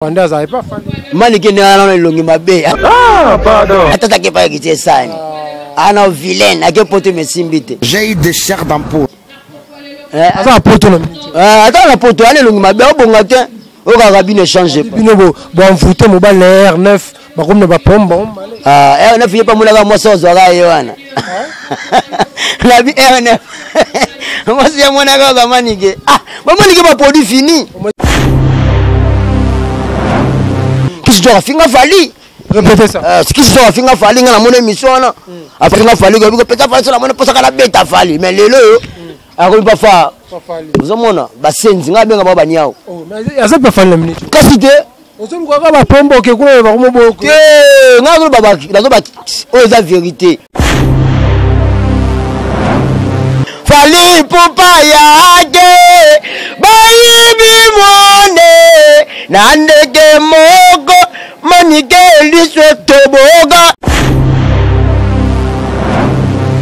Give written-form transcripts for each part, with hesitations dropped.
Wanda azali pa fali. Manike ndenge wana elongi mabe. Ah, pardon. Ata take pa kitie sani. Ana vilaine ake poto mesimbi te. J'ai eu des chairs d'ampoule. Eh, Aza na poto na minute. Eh, ata na poto ana elongi mabe obonga te. Okaka bino échange pas. Bino bo bo envoûter mobali na R9 bakomi na ba pomba. Ah, R9 ye pa monaka mwasi ozwaka ye wana. Nabi R9. Mwasi ya monaka ozwa manike. Ah, bamonike ba produit fini. Kisi afinga Fally. Répétez ça. Kisi afinga Fally nga namona émission wana. Afinga Fally ko pesa Fally so namona posaka na beta Fally mais lelo oyo akomi pa fa. Ozomona basenzi nga benga ba baniao. Oh, mais aza pa Fally na minute. Kasi te ozolukaka bapomba oke kuna bakomoboko te nga nazoloba nazoba oyo eza vérité. Fally Ipupa yake bayibi mwone na ndeke moko manike liso etoboka.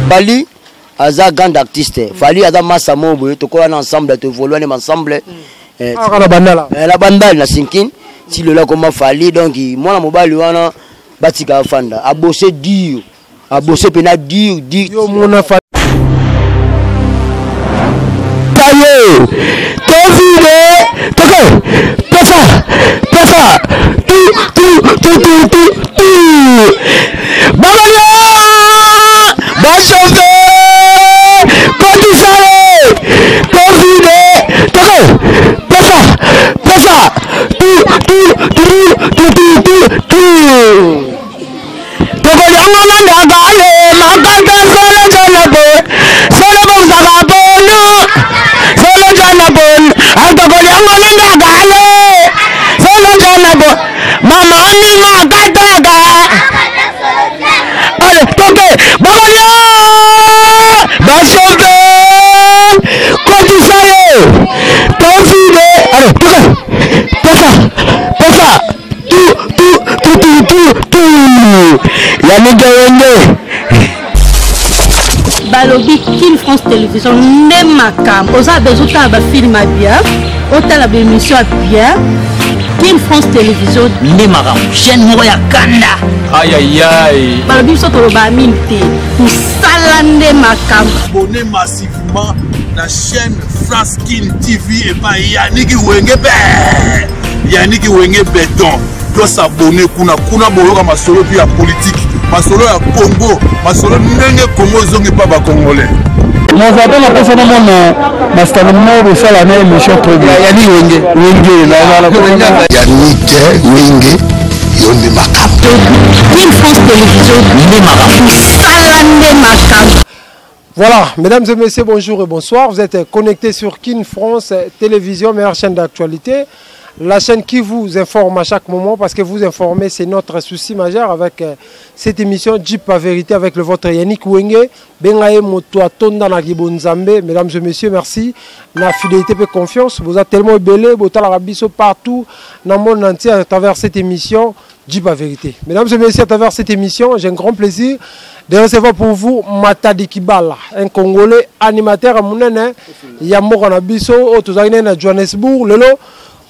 Fally aza grand artiste. Fally aza masa moko boye, tokola na ensemble, toévolue na ensemble. Kaka na bandala. Na bandala na sinkin ti lelo akoma Fally. Donc mwana mobali wana batika afanda, abose dur, abose mpena dur dur. Yo mona Fally. Taye, tovide, toke, pesa, pesa, tu, tu, tu, tu, tu, tu. Babalia, bachauffe, kotisale, tovide, toke, pesa, pesa, tu, tu, tu, tu, tu, tu, tu. Tokoliango na ndakale, makata solo jana bo, solo bongaka bonu, solo jana bon, tokoliango na ndakale, solo jana bo, mama mi makataka. Allez, toke, babalia, bachauffe, kotisale, tofide, allez, toke, pesa, pesa, tu, tu, tu, tu, tu, tu. Yannick Wenge. Balobi Kin France Télévision nde makambo. Oza besoin otala ba film ya bien, otala ba émission ya bien. Kin France Télévision nde makambo, chaîne moko ya kanda. Aïe aïe aïe. Balobi biso toloba mingi te, mosala nde makambo. Abonnez massivement la chaîne France Kin TV et pas Yannick Wenge be. Yannick Wenge béton. Doit s'abonner kuna kuna boyoka masolo puis ya politique, masolo ya Congo, masolo ndenge Congo zongi pa ba congolais. Nazalaka na posa namona masitano moko bosala na émission très bien. Yannick Wenge. Wenge, nazala komona. Yannick Wenge, yo nde makambo. Kin France Télévision nde makambo. Mosala nde makambo. Voilà, mesdames et messieurs, bonjour et bonsoir. Vous êtes connectés sur Kin France Télévision, meilleure chaîne d'actualité. La chaîne qui vous informe à chaque moment, parce que vous informer, c'est notre souci majeur avec cette émission Jeep à vérité avec le vôtre Yannick Wenge. Bengaye Moto Atonda na Gibo Nzambe. Mesdames et messieurs, merci. La fidélité et confiance. Vous êtes tellement belé, vous êtes rabiso partout dans le monde entier à travers cette émission Jeep à vérité. Mesdames et messieurs, à travers cette émission, j'ai un grand plaisir de recevoir pour vous Matadi Kibala, un Congolais animateur à Mounene, Yamoko na biso, Otozagine na Johannesburg, lelo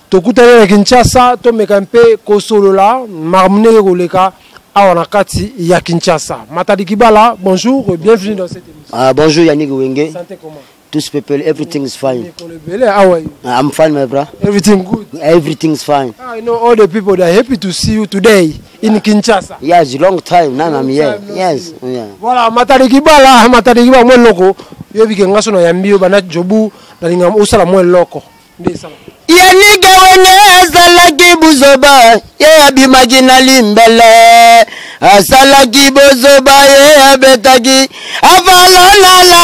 tokutani na Kinshasa, tomeka mpe kosolola marmene koleka awa na kati ya Kinshasa. Matadi Kibala, bonjour et bienvenue dans cette émission. Ah, bonjour Yannick Wenge. Santé comment? Tous people, everything is fine. How are you? I'm fine, my brother. Everything good? Everything is fine. I know all the people that are happy to see you today in Kinshasa. Yes, long time now I'm here. Long time no Yes, see you. yeah. Voilà, Matadi Kibala, Matadi Kibala, moi loko. Yo bi kenga sono ya mbio bana jobu na linga osala moi loko. Nde sala. Yannick Wenge asalaki buzoba, ye abimaki na limbele. Asalaki bozoba, ye abetaki avalolalale,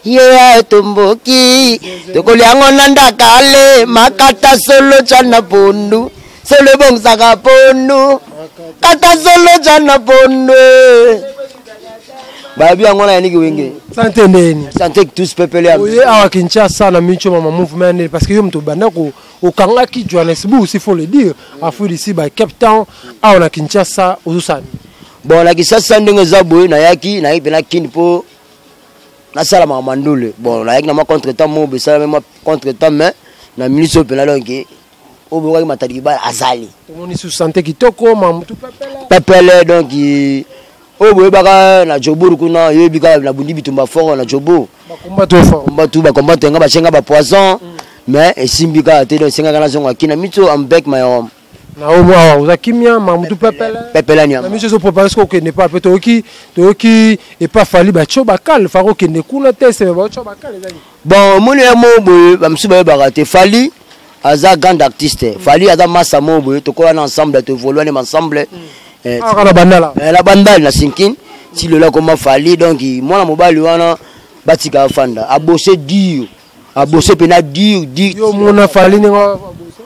ye atomboki. Tokoliango na ndakale, makata solo tya na pondu, solo ebongisaka pondu, kata solo tya na pondu. Babi yango na Yannick Wenge. Santé ndeni. Santé tous pepele ya. Oye awa Kinshasa na micho mama mouvement ndeni parce que yo mto banda ko okangaki Johannesburg, s'il faut le dire, Afrique d'ici by Cape Town awa na Kinshasa ozosani. Bon, na Kinshasa ndenge eza boye, nayaki, nayaki mpe na Kin po nasala makambo ya ndule. Bon, nayaki na mwa contretemps moko boye, esalami mwa contretemps, mais na minute oyo mpenza donc Oyo boyokaki Matadi Kibala azali. Tomoni su santé kitoko, mamutu pepele. Pepele donc oyo boyebaka na Jobourg kuna yoyebi kaka na bundi bitumba fort na Jobourg. Ba combat tout fort. Combat tout ba combat nga ba chenga ba poison. Mais esimbi kaka te donc esengaka nazonga kina mitso I'm back my home. Na omo awa oza kimia mamutu pepele. Pepele nyama. Na miso ezo préparer soki okende pa pe toyoki toyoki epa Fally batio bakal faka okende kuna te seme batio bakal ezali. Bon omoni ya moko boye ba misusu bayebaka te Fally aza grand artiste mm. Fally aza masa moko boye tokola na ensemble to évolue na ensemble mm. eh, ah, na bandala eh, na bandala na sinkin ti lelo akoma Fally donc mwana mobali wana batika afanda abose dur abose mpena dur dur yo mona Fally ndenge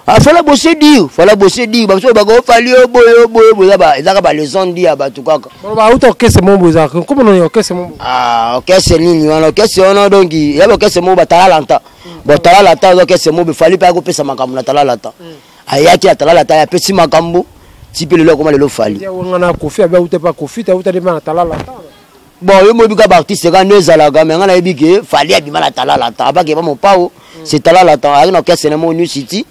ah, fala abose dur fala abose dur bamosusu bako Fally oyo boye oyo boye boye ezaka ba leçon di ya bato kaka baloba auta orchestre moko boye ezalaka nkoma noni orchestre moko ah orchestre nini wana orchestre wana donc ya ba orchestre moko batalalanta bon talalata aza orchestre moko Fally mpe akopesa makambo na talalata ayaki na talalata apesi makambo ti mpe lelo akoma lelo Fally wana Koffi abi auta pa Koffi te auta nde na talalata bon yo moyebi kaka baartiste kaka nde ezalaka me ngai nayebi ke Fally abima na talalata abaki eba mopao c'est talalata ayaki na orchestre na mo New City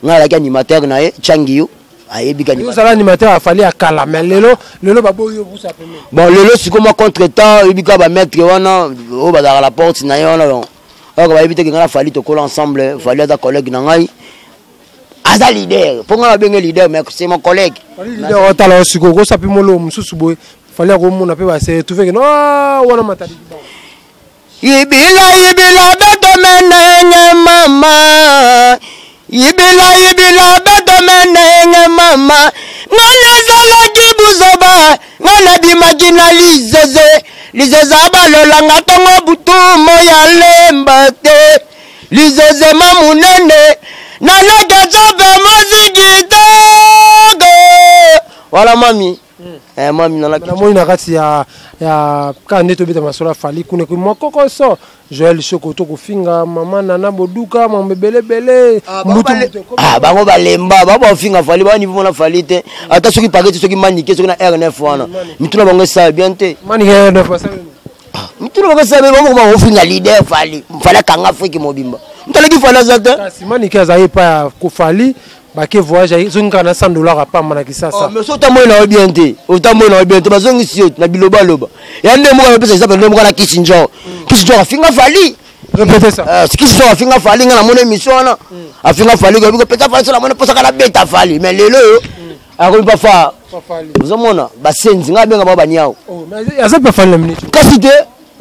ngai alaki animateur na ye changiyo ayebi kani ozala animateur ya Fally ya kala mais lelo lelo baboyi yo busa pembeni bon lelo sikoyo mwa contre temps oyebi kaka bamaître wana oyo bazalaka la porte na ye wana donc oyo bayebi te ke ngai na Fally tokola ensemble. Fally aza collègue na ngai, aza leader mpo ngai nabenge leader, mais c'est mon collègue. Fally leader otala yo sikoyo okosa mpe moloo mosusu boye Fally akomona mpe base retrouve ke no wana Matadi. Yibila yibila beto menenge mama, yibila yibila beto menenge mama, nga nazalaki buzoba, nga nabimaki na lizeze lizeze abalolanga ntongo butu moya lemba te lizeze ma munene nalaketsope mwasi kitoko wala mami. Eh, mami nalaki namoni na kati ya ya kaka nde tobeta masolo ya Fally kuna ekomi mwa kokoso Joel Shoko to kofinga mama Nana Boduka mambo ebelebele. Ah, bango balemba bango bafinga Fally bani mona Fally te ata soki paketi soki manike soki na R9 wana mituna bango esala bien te. Manike R9 basala. Mituna bango esala bien, bango bakofinga leader Fally. Fally akanga Afrique mobimba, moto aleki Fally aza te. Kasi manike azali epai ya kofali bake voyage ezongi kaka na 100 $ apamba na Kisasa. Oh, mais so otamboli na yo bien te, otamboli na yo bien te, bazongisi yo na bilobaloba ya nde moko apesa exemple nde moko na Kisi Njor. Kisi Njor afinga Fally. Répétez ça. Kisi Njor afinga Fally, nga namoni émission wana afinga Fally kopesa Fally so namoni mposaka nabeta Fally, mais lelo oyo akomi pa fa ozomona basenzi nga abenga bango baniao. Aza pa Fally na minute. Kasi te.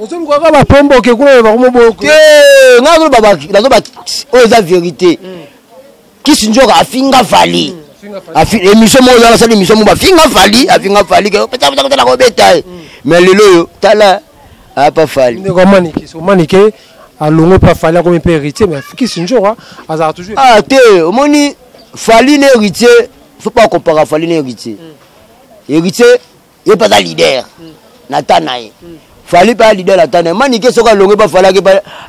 Ozolukaka bapomba oke kuna bakomoboke te, nga nazoba nazoba oyo eza vérité. Kisi Nzoka afinga Fally émission moko ozala asali émission moko bafinga Fally, afinga Fally pesa kobeta ye, mais lelo oyo tala apa Fally. Ndeko Manike, so Manike alongwe pa Fally akomi mpe héritier, mais Kisi Nzoka azalaka toujours. Ah te, omoni Fally na héritier, faut pas comparer Fally na héritier. Héritier ye mpe aza leader na ta na ye, Fally mpe aza leader na ta na ye. Manike soki alongwe pa Fally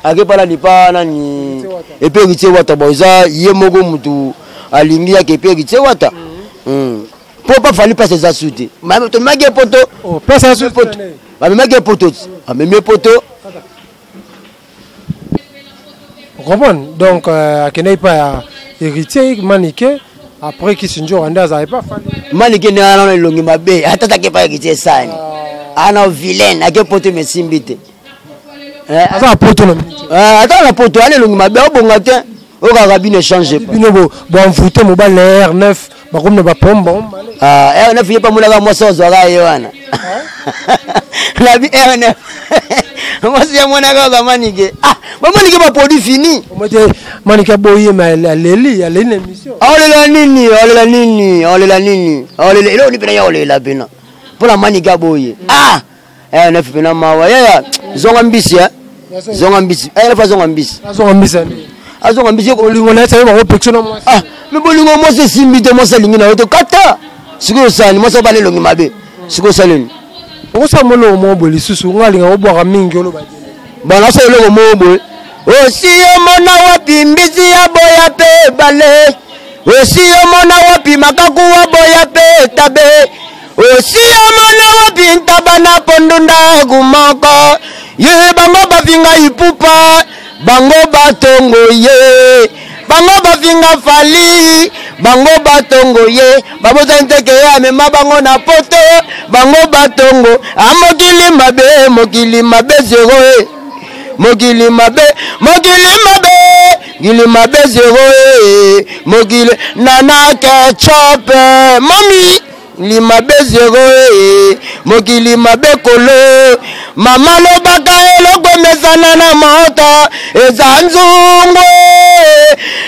akepa nani pa nani epe héritier Wata. Bon, eza ye moko mutu alingi ake epe héritier Wata mpo pa Fally place eza su te. Tomemaki ye poto, bamemaki ye poto, bamemi ye poto. Comprendre donc akendaki pa ya héritier Manike après Kisi Nzoka nde azalaki pa Fally. Manike nde wana elongi mabe ata take pa héritier sani ana vilaine ake poto mesimbi te. Aza na poto na ata na poto ana elongi mabe obonga te oyo kaka bino échange. Bino boenvoûte mobali na R9 bakomi na bapomba. R9 ye pamonaka mwasi ozwaka ye wana nabi R9 mwasi yamonaka oza Manike, ah bamanike baproduit fini. Omote Manike aboyi ma aleli aleli na émission. Aolela nini, aolela nini, aolela nini, aolela eloko ni mpena ya olela mpena mpona Manike aboye. Ah, R9 mpena mawa yaya, zonga mbisi, zonga mbisi, R9 azonga mbisi. Azonga mbisi. Azonga mbisi. Bolingo na ye saye bakopekisa na mwasi. Ah, me bolingo mwasi esimbi te, mwasi alingi na yo te, kata sikoyo osali mwasi obala elongi mabe sikoyo osaleni. Okosala moloko moko boye lisusu nga alinga obwaka mingi oloba. Bon, nasala eloko moko boye: osi omona wapi mbisi ya boya mpe bale? Osi omona wapi makaku wa boya mpe tabe? Osi omona wapi ntaba na pondu ndaku moko? Ye bango bafinga ipupa, bango batongo ye, bango bafinga Fally. Bango batongo ye babosani te ke ye amema bango na poto. Bango batongo a mokili mabe, mokili mabe zero e. Mokili mabe, mokili mabe, mokili mabe zero e. Mokili nana ketchup mami limabe zero e. Mokili mabe kolo mama lobaka eloko emesana na moto eza nzungu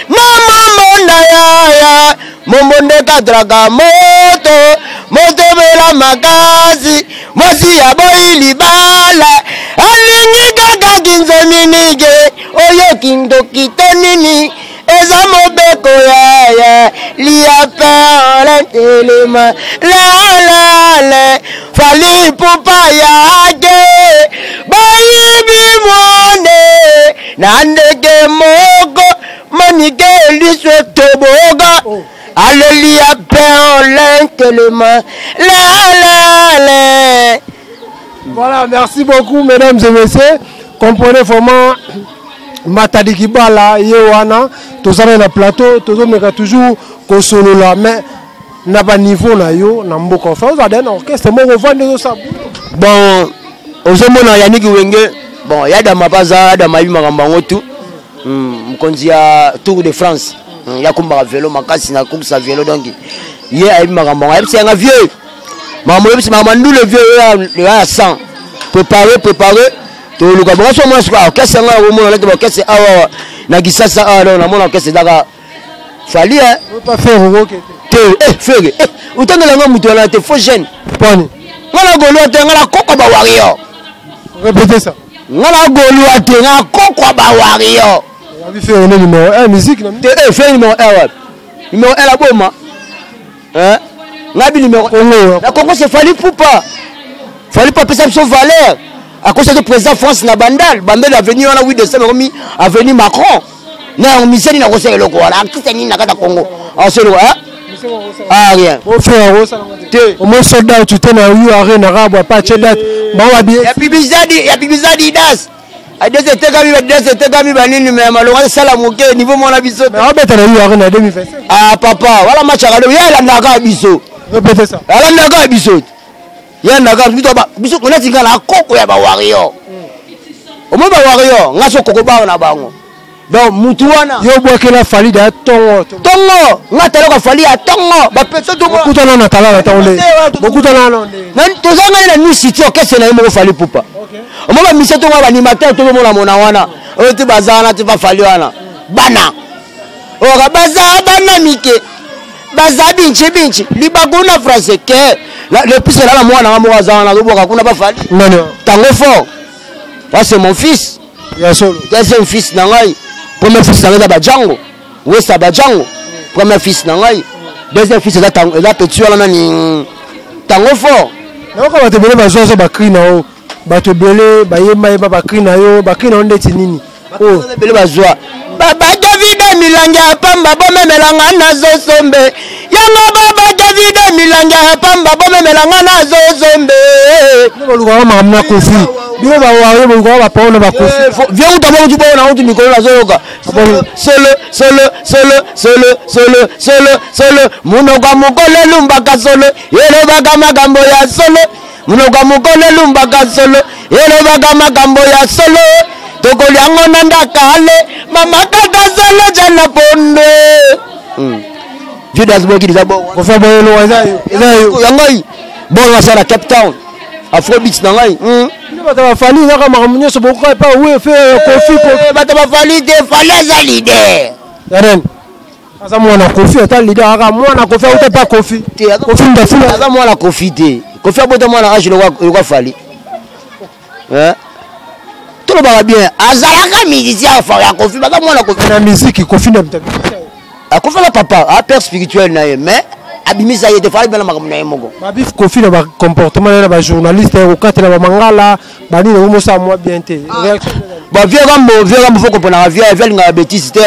na mombonda yaya mombonda ekadraka moto moto ebela makasi mwasi ya boyi libala alingi kaka kinzominike oyo kindoki to nini eza mobeko yaya lia perle telema lalale Fally Ipupa yake bayibi mwane na ndeke moko manike liso etoboka aleli ya perle telema lalale. Voilà, merci beaucoup mesdames et messieurs. Comprenez vraiment Matadi Kibala ye wana tozana na plateau tozomeka toujours kosolola mais na ba niveau na yo na mboka enfin ozala na orchestre moko ovandi ozosala bon ozomona Yannick Wenge bon yadama mpe aza yadama ayebi makambo yango tout mokonzi ya Tour de France yakumbaka velo makasi na course ya velo donc ye ayebi makambo yango ayebisa yanga vieux makambo oyebisi makambo ndule vieux ya 100 préparé préparé toluka bongo so mona sikoyo orchestre yango yakomona neti baorchestre awa na Kisasa awa donc namona orchestre ezaka Fally hein pas faire okoke te eh Ferre eh otangela ngo moto wana te faux jeune poni nga na golwa te nga na koko ba warrior répétez ça nga na golwa te nga na koko ba warrior abi Ferre ne numéro 1 musique na te eh Ferre numéro 1 wapi numéro 1 la boma hein nga bi numéro Congo na Congo c'est Fally Ipupa Fally Ipupa apesa biso valeur akosa to président France na Bandal Bandal avenue wana 8 décembre ekomi avenue Macron na yango misali na kosala eloko wana artiste nini na kati ya Congo asolo hein ah rien au frère osala te au moins sold out te na U Arena rabo pa che date ba wa bien ya bibizadi ya bibizadi das adresse etekami badresse etekami banini me malonga esala moke niveau mona biso abeta na U Arena 2025 ah papa wala match akado ye alandaka biso répétez ça alandaka biso ye alandaka biso biso neti nga na koko ya bawario omoi bawario nga so koko bao na bango donc mutu wana yo obwakela Fally da tongo tongo nga talaka Fally ya tongo bapeso tokutana na talala ntango nde bokutana na nde toza ngai na New City orchestre na ye moko Fally Ipupa omoi bamise tongo baanimateur tozomona mona wana oyo te baza wana te bafali wana bana oyoka baza bana mike baza binci binci libaku na français ke le plus elala mwana nga moko aza wana azobwaka kuna bafali tango fort wa c'est mon fils ya solo deuxième fils na ngai premier fils na ngai eza bajango wesa bajango premier fils na ngai deuxième fils eza eza petit wana nani tango fort nayoka bato ebele bazwa bacri na yo bato ebele bayembayemba bacri na yo bacri na yo ndeti nini ebele bazwa baba Davide milangi ya pamba bomemelanga nazosombe yango baba Davide milangi ya pamba bomemelanga nazosombe balukaka makambo na Kofi bino bawaye bolukaka bapao na bakofi vie uta bokuti bongo na uti mikolo nazoyoka solo solo solo solo solo solo solo munoko ya mokolo elumbaka solo elobaka makambo ya solo munoko ya mokolo elumbaka solo elobaka makambo ya solo tokoliango na ndakale mama kaka solo jana pondo Judas Boki eza bongo Kofi aboyelo eza yo eza yo ya ngai bongo asala Cape Town Afrobeat na ngai bino bato bafali ezaka makambo nyonso bokoka epa we fe Kofi bato bafali te Fally aza leader ya nani aza mwana Kofi ata leader aka mwana Kofi auta epa Kofi Kofi ndafula aza mwana Kofi te Kofi abota mwana age lokwa Fally tolobaka bien azalaka musicien ya Kofi baza mwana Kofi na musique Kofi nde Kofi aza papa a père spirituel na ye mais abimisa ye te Fally bana makambo na ye moko babif Kofi na bacomportement na ye na bajournaliste kokatela bamangala banini okomosala mwa bien te. Bon, vieux Rambo, vieux Rambo, faut comprendre vieux, vieux alingaka bêtise te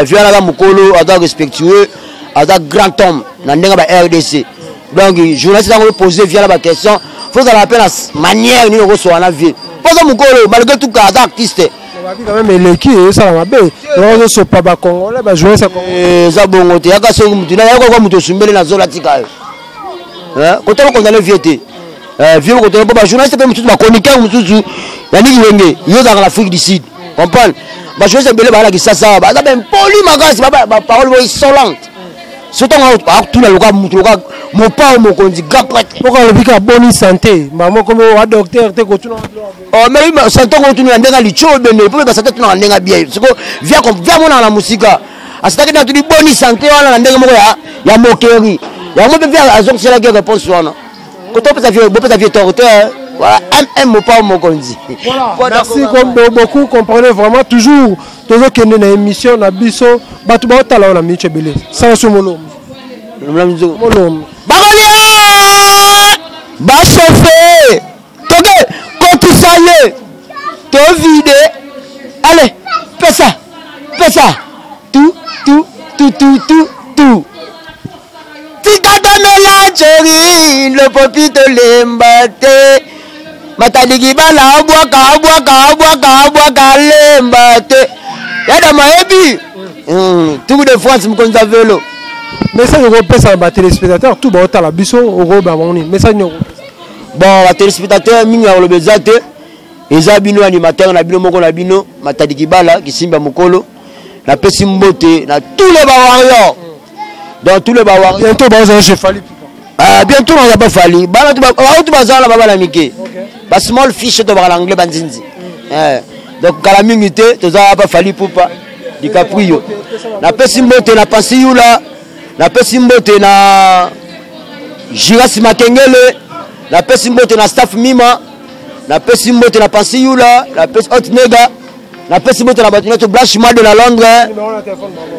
vieux alaka mokolo aza respectueux aza grand homme na ndenge ba RDC donc journaliste ntango opose vieux na baquestion faut ozala mpe na manière nini okosoka na vieux mpo aza mokolo malgré tout ka aza artiste. Babi quand même eleki esala mabe, ozosopa bacongolais, bajournaliste ya Congolais. Eza bongo te. Yaka soki mutu na yaka kwa mutu osumbeli na zola, tika yo kotala condamner vieux te. Vieux kotala po bajournaliste mpe mosusu, bachroniqueur mosusu ya niki wenge, yo ozalaka na Afrique du Sud, comprendre? Bajournaliste ebele bazala Kisasa, baza baimpoli makasi, baparole boyo insolente. So ntango akutuna loka mutu loka Mopao Mokonzi, grand prêtre. Moko alobi kaka boni santé, mama komi wa docteur te kotuna. Oh, mais santé kotuna na ndenge litio ebende mpo basante tunaka ndenge bien. Siko via via monaka na mosika asitaki na tuni boni santé wana na ndenge moko ya mokeri yango mpe via azongiselaki réponse wana. Kotopesa vieux, bopesa vieux tort te. Voilà, mm Mopao Mokonzi. Voilà, merci beaucoup. Comprenez vraiment toujours tozokende na émission na biso, bato baotala oyo na miniti ebele. Sala so molomo molomo. Bakolia, bachauffe, toke kotisa ye, tovide, ale pesa pesa tu tu tu tu tu tu. Tika tomela jori lopopi, tolemba te. Matadiki bala abwaka abwaka abwaka abwaka, lemba te. Yada mayebi Tour de France, mokonzi ya velo. Message okopesa na batéléspectateur tout baotala biso, okoyeba bango nini? Message nini okopesa? Bon, batéléspectateur mingi ya koloba eza te. Eza bino animateur na bino moko na bino Matadi Kibala Kisimba mokolo. Napesi mbote na tous les bawarriors, donc tous les bawarriors. Bientôt bazala chez Fally? Ah, bientôt naza ba Fally. Bana bauti bazala babana mike, ba small fish to bakala anglais banzinzi. Donc kala mingi te toza pa Fally Pupa DiCaprio. Napesi mbote na Pasi Yula, napesi mbote na Girasi Makengele, napesi mbote na staff Mima, napesi mbote na Pasi Yula, napesi Hot Nega, napesi mbote na bato nyonso. Blanche Mado na Londres.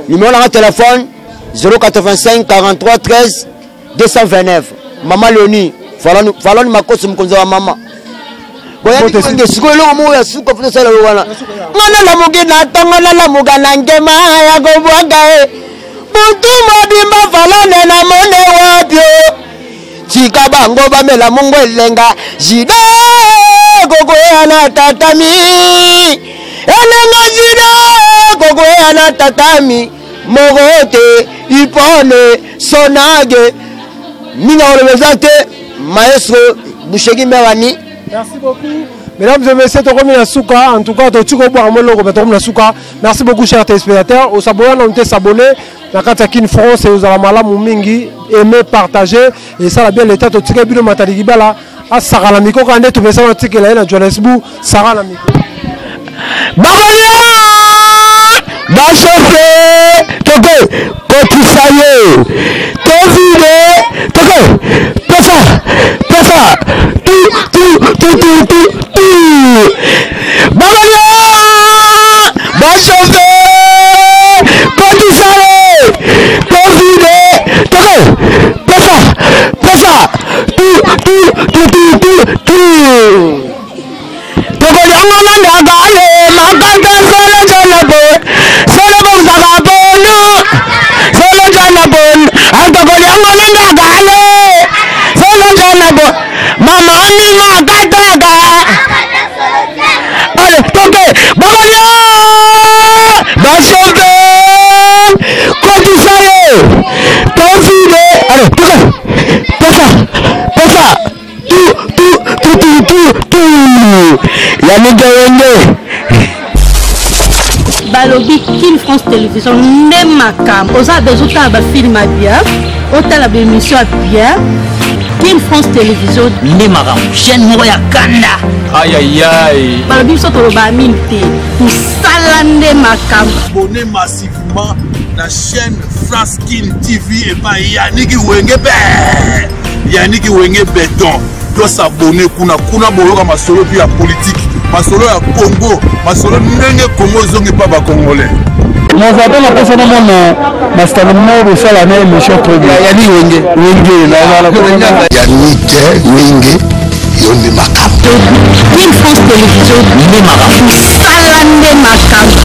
Numéro nanga téléphone 085 43 13 229. Mama Leoni Faloni Makosi, mokonzi wa mama boyandenge. Sikoyo eloko moko ya suka fo tosala yo wana. Nga nalamuki na ntongo, nalamuka na nkema ya kobwaka e butu mobimba. Falone na mone wapio, tika bango bamela mongo elenga jide kokwea na tatami elenga jide kokwea na tatami moko te ipone sonage mingi akoloba eza te. Maestro Bushegi Merani. Merci beaucoup. Mesdames et messieurs, tokomi na suka. En tout cas, totika kobwaka moloko, tokomi na suka. Merci beaucoup, chers téléspectateurs. Osabona na te s'abonner na kati ya Kin France, ozala malamu mingi. Aimer, partager et ça la bien l'état. Totika bino Matadi Kibala asaka na mikoka nde tumesana otikela ye na Johannesburg saka na miko. Bakolia, bachauffe, toke kotisa ye, tovide, toke pesa pesa tu tu tu tu tu tu. Bakolia, bachauffe, kotisa ye, tovide, toke pesa pesa tu tu tu tu tu tu. Tokoliango na ndakale makata solo jana po solo bongisaka ponu solo jana ponu. Tokoliango na ndakale solo jana po mama mi makataka ale toke. Bakolia, bachauffe, kotisa ye, tovide, ale toke pesa pesa tu tu tu tu tu tu. Yanike Wenge. Balobi Kin France Télévision nde makambo. Oza besoin otala bafilm ya bien, otala baémission ya bien, Kin France Télévision nde makambo, chaîne moko ya kanda. Ayayay. Balobi biso toloba mingi te, mosala nde makambo. Abonnez massivement na chaîne France Kin TV epai Yaniki Wenge be Yaniki Wenge Beton. Tosabonner kuna kuna, boyoka masolo mpe ya politike, masolo ya Congo, masolo ndenge Congo ezongi mpa bacongolais. Naza mpe napesa namona masitano moko bosala na émission très bien. Yani Wenge Wenge. Yanike Wenge, yo nde makambo. Kin France Télévision nde makambo. Mosala nde makambo.